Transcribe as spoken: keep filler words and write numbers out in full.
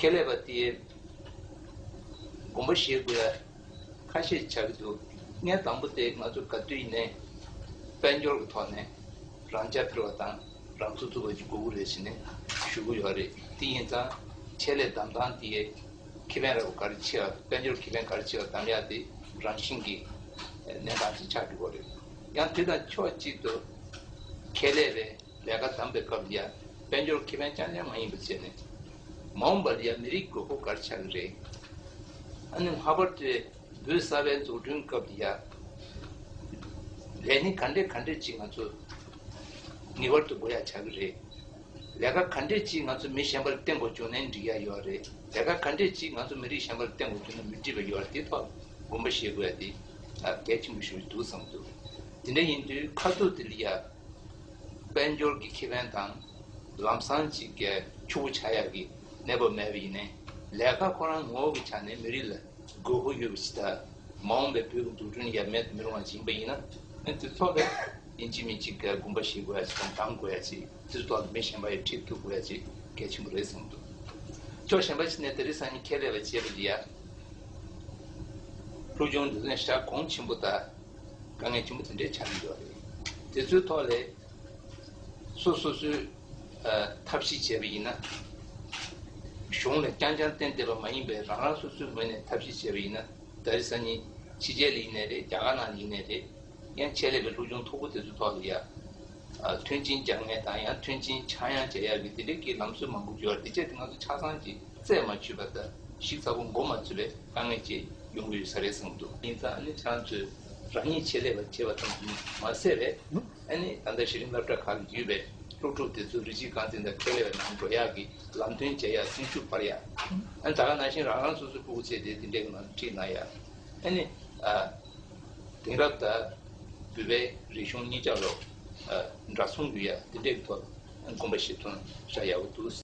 ཁེ་ལས་པ་དེ་དགོངས་པ་བཞེས་དགོས་ཡ་ཁ་ཤས་ཆགས་ཀྱི་འདུག་ངས་དང་པོ་དེ་ང་ཚོ་ག་དུས་ཡིན་ནའི་དཔལ་འབྱོར་གྱི་ཐོག་ནས་རང་རྐྱ་འཕེར་བ་དང་རང་ཚུགས་ཚུགས་པ་ཅིག་དགོས་ཀྱི་རེད་ཟེར་ནས་ཞུ་གི་ཡོད་རེད། དེ་ཡིན་ཙང་ཆེད་ལས་བདམས་སྟངས་དེ་ཁེ་ཕན་ར་བ་ག་རེ་ཆེ་བ། དཔལ་འབྱོར་ཁེ་ཕན་ག་རེ་ཆེ་བ་བདམས་ཡ་དེ་རང་བཞིན་གྱི་གནས་སྟངས་ཅིག་ཆགས་འགྲོ་གི་རེད། ཡང་དེ་དང་ཕྱོགས་གཅིག་ཏུ་ཁེ་ལས་པས་ལས་ཀ་བདམས་པའི་སྐབས་ལ་ཡ་དཔལ་འབྱོར་ཁེ་ཕན་རྐྱང་རྐྱང་མ་ཡིན་པ་བྱས་ནས་མ་འོངས་པ་ལ་ཡ་མི་རིགས་དགོས་མཁོ་ག་རེ་ཆགས་ཀྱི་རེད། ཨ་ནི་ལྷག་པར་དུ་བོད་གསར་པའི་འཛུགས་སྐྲུན་སྐབས་ལ་ཡ་ལས་སྣེ་ག་འདྲས་ག་འདྲས་ཅིག་ང་ཚོ་ངེས་པར་དུ་དགོས་ཡ་ཆགས་ཀྱི་རེད། ལས་ཀ་ག་འདྲས་ཅིག་ང་ཚོ་མི་གཞན་པར་བརྟེན་དགོས་བྱུང་ན་འགྲིག་ཡ་ཡོད་རེད། ལས་ཀ་ག་འདྲས་ཅིག་ང་ཚོ་མི་རིགས་གཞན་པར་བརྟེན་དགོས་བྱུང་ན་མི་འགྲིག་པ་ཡོད་རེད། དེ་ཐོག་དགོངས་པ་བཞེས་དགོས་ཡ་དེ་གལ་ཆེན་པོ་ཞིག་འདུག་བསམ་འདུག་དེ་འདྲ་ཡིན་དུས་ཁ་ཐུག་དེ་ལ་ཡ་དཔལ་འབྱོར་གྱི་ཁེ་ཕན་དང་ལམ་སང་ཅིག་གི་ཕྱུག་པོ་ཆགས་ཡག་གི་གནས་བབ་མེད་པ་ཡིན་ནའི་ལས་ཀ་ཁོ་རང་ངོ་བོ་གི་ཆ་ནས་མི་རིགས་ལ་དགོས་མཁོ་ཡོད་པ་ཞིག་དང་མ་འོངས་པའི་བོད་ཀྱི་འཛུགས་སྐྲུན་ཡ་མེད་དུ་མི་རུང་བ་ཞིག་ཡིན་པ་ཡིན་ན་ཨ་དེ་ཐོག་ལ་ཡིན་གཅིག་མིན་གཅིག་གི་དགོངས་པ་བཞེས་དགོས་ཡ་ཞིག་དང་འདང་དགོས་ཡ་ཞིག་དེ་ཐོག་ལ་མི་གཞན་པ་ཡི་ཁྲིད་ཐུབ་དགོས་ཡ་ཞིག་གལ་ཆེན་པོ་རེད་བསམ་འདུག་ཕྱོགས་གཞན་པ་ཞིག་ནས་དེ་རིང་སང་ཉིན་ཁེ་ལས་པ་བྱས་པ་འདི་ཡ་སློབ་སྦྱོང་འདི་ཚོ་ནས་ཞག་གོང་ཆེན་པོ་དང་དཀའ་ངལ་ཆེན་པོ་དེ་འདྲའི་ཆགས་ཀྱི་ཡོད་རེད། དེ་ཚོའི་ཐོག་ལ་སོ་སོ་སོའི་ཨ་ཐབས་ཤེས་བྱས་པ་ཡིན་ན་གཞུང་ལ་རྐྱང་རྐྱང་བརྟེན་བསྡད་པ་མ་ཡིན་པའི་རང་རང་སོ་སོའི་ངོས་ནས་ཐབས་ཤེས་བྱས་པ་ཡིན་ན་ད་རེས་སང་ཉིན་ཕྱི་རྒྱལ་ལ་ཡིན་ནའི་རེད། རྒྱ་གར་ནང་ལ་ཡིན་ནའི་རེད། ཡང་ཆེད་ལས་པའི་སློབ་སྦྱོང་མཐོ་པོ་དེ་ཚོའི་ཐོག་ལ་ཡ་ཨ་མཐུན་རྐྱེན་སྦྱར་མཁན་དང་ཡང་མཐུན་རྐྱེན་ཆག་ཡང་བྱེད་ཡག་གི་དེ་འདྲའི་གི་ལམ་སྲོལ་མང་པོ་ཡོད་རེད། དེ་བྱས་ཏེ་ང་ཚོ་ཆ་ཚང་གི་རྩད་མ་ཆོད་པ་དང་ཞིབ་ཚགས་པོ་མགོ་མ་ཚོས་པའི་དཀའ་ངལ་ཅིག་ཡོང་གི་ཡོད་ས་རེད་བསམ་འདུག་ཡིན་ཙང་ཨ་ནི་ཁྱེད་རང་ཚོས་རང་ཉིད་ཆེད་ལས་པ་བྱེད་པ་ཙམ་མ་ཟད་པས་ཨ་ནི་ད་ལྟ་གཞི་རིམ་སློབ་གྲྭ་ཁག་ལ་ཡོད་པའི་སློབ་ཕྲུག་དེ་ཚོ་རི་སྐྱེས་རྐང་འཛིན་དང་ཁེ་ལས་པའི་ནང་འགྲོ་ཡག་གི་ལམ་སྟོན་བྱེད་ཡག་སེམས་ཤུགས་སྤར་ཡག་ཨ་ནི་ད་ག་ནང་བཞིན་རང་རང་སོ་སོའི་སྤུ་གུ་བྱས་ཏེ་དེ་འདྲའི་གི་ནང་ཁྲིད་གནང་ཡག་ཨ་ནི་ཨ། དེང་རབས་དང་བོད་པའི་རིག་གཞུང་གཉིས་ཆ་ལ་ཨ་འདྲ་མཚུངས་ཡོད་ཡ་དེ་འདྲའི་ཐོག་དགོངས་པ་བཞེས་ཐུབ་ན་ཡག་པོ་འདུག